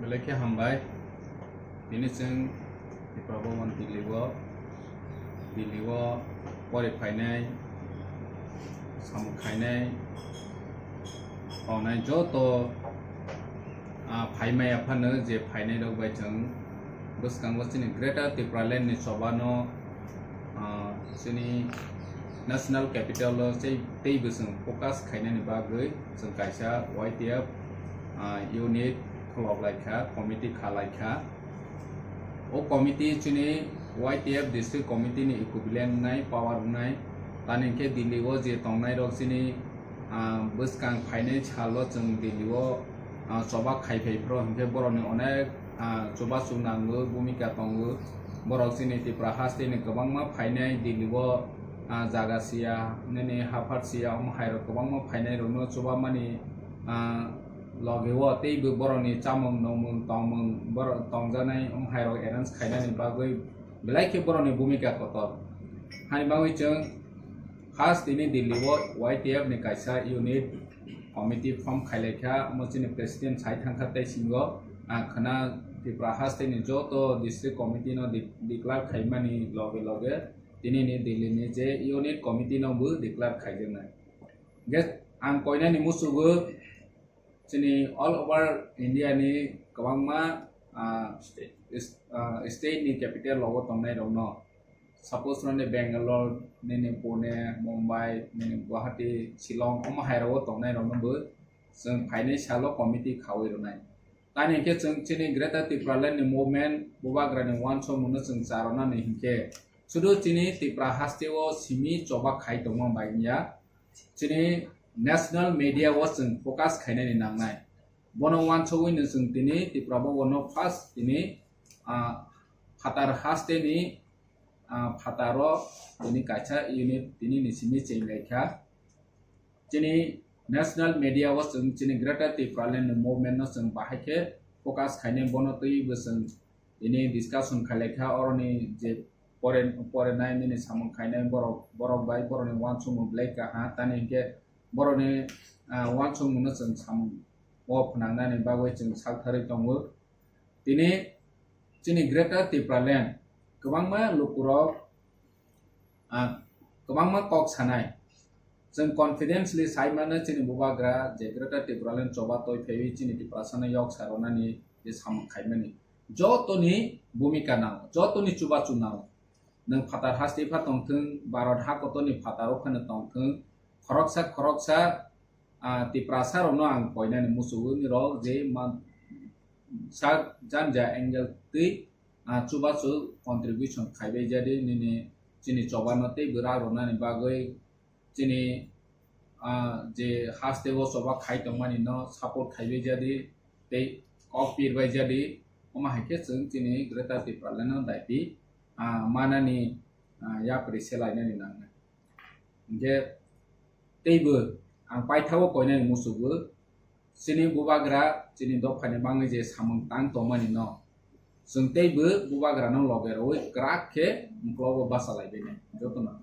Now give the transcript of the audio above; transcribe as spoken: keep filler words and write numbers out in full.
Belai khe hambai. Tini chwng Tipra Bhawan Delhi o, Delhi o pori phainai, samung khainai, tongnai joto, ah, phaimaya phano je phainai rok bai chwng bwskango chini Greater Tipraland ni choba no, ah, chini National Capital o tei, tei bwswng focus khainani bagwi chwng kaisa Y T F, ah, unit kholok lai kha, committee kha lai kha. O committee chini Y T F district committee ni equivalent wngnai, power wngnai. Tani hwnkhe Delhi o je tongnai rok chini, ah, bwskang phainai salo chwng Delhi o, ah, choba khai phai phro hwnkhe borokni onek, ah, chubachu nango, bhumika tongo. Borok chini Tripura haste ni kwbangma phainai Delhi o, ah, jaga siya, nini haphar siya, omo hai rok kwbangma phainai rokno chubamani, ah, loge o teibo borokni chamung nongmung tongmung borok tongjaknai omo hai rok arrange khainani bagwi belai khe borokni bhumika kotor. Hani bagwi chwng first tini Delhi o Y T F ni kaisa unit committee form khailaikha, omo chini president sai thangkha tei singo ang khna Tripura haste ni joto district committee no de-, declare khaimani loge loge tini ni Delhi ni je unit committee no bo declare khaijaknai. Hwnkhe ang koinani musugo chini all over India ni kwbangma, ah, state, is-, ah, state ni capital rogo tongnai rokno, suppose nini Bangalore, nini Pune, Mumbai, nini Guwahati, Shillong, omo hai rogo tongnai rokno bo chwng phainai salo committee khawi rwnai. Tani hwnkhe chwng chini Greater Tipraland ni movement, bubagra ni uansukmung no chwng cha rwnani hwnkhe sudu chini Tripura haste o simi choba khai tongma bai wngya. Chini national media o chwng focus khainani nangnai. Bono uansugwi no chwng tini Tripura Bhawan no first tini, ah, phatar haste ni, ah, phataro tini kaisa unit tini ni simi cheng lai kha. Chini national media o chwng chini Greater Tipraland ni movement no chwng bahai khe focus khainai, bono twiwi bo chwng tini discussion khailai kha, oroni je pore-, porenai nini samung khainai borok, borok bai borokni uansukmung belai kaham, tani hwnkhe borokni, ah, uansukmung no chwng samung o phnangnani bagwi chwng sak tharwi tongo. Tini chini Greater Tipraland kwbangma lukurok, ah, kwbangma kok sanai. Chwng confidently sai mano chini bubagra je Greater Tipraland choba toi phaiwi chini Tiprasano yok sa rwnani je samung khaimani. Jotoni bhumika nango, jotoni chubachu nango. Nwng phatar haste pha tongthwng, Bharat ha kotorni phataro phano tongthwng, khoroksa khoroksa, ah, Tiprasa rokno ang koinani musugo nirok je man-, sak janja angle twi, ah, chubachu contribution khaibai jadi nini chini chobano tei bwrak rwnani bagwi chini, ah, je haste o choba khai tongmani no support khaibai jadi tei kok pirbai jadi, omo hai khe chwng chini Greater Tipraland no daiti, ah, manani, ah, yapri selainani nangnai. Hwnkhe teibo ang paithago koinani musugo, chini bubagra chini dophani bagwi je samung tang tongmani no, chwng teibo bubagrano loge rwui kwrak khe uklogo basa laibainai jotono.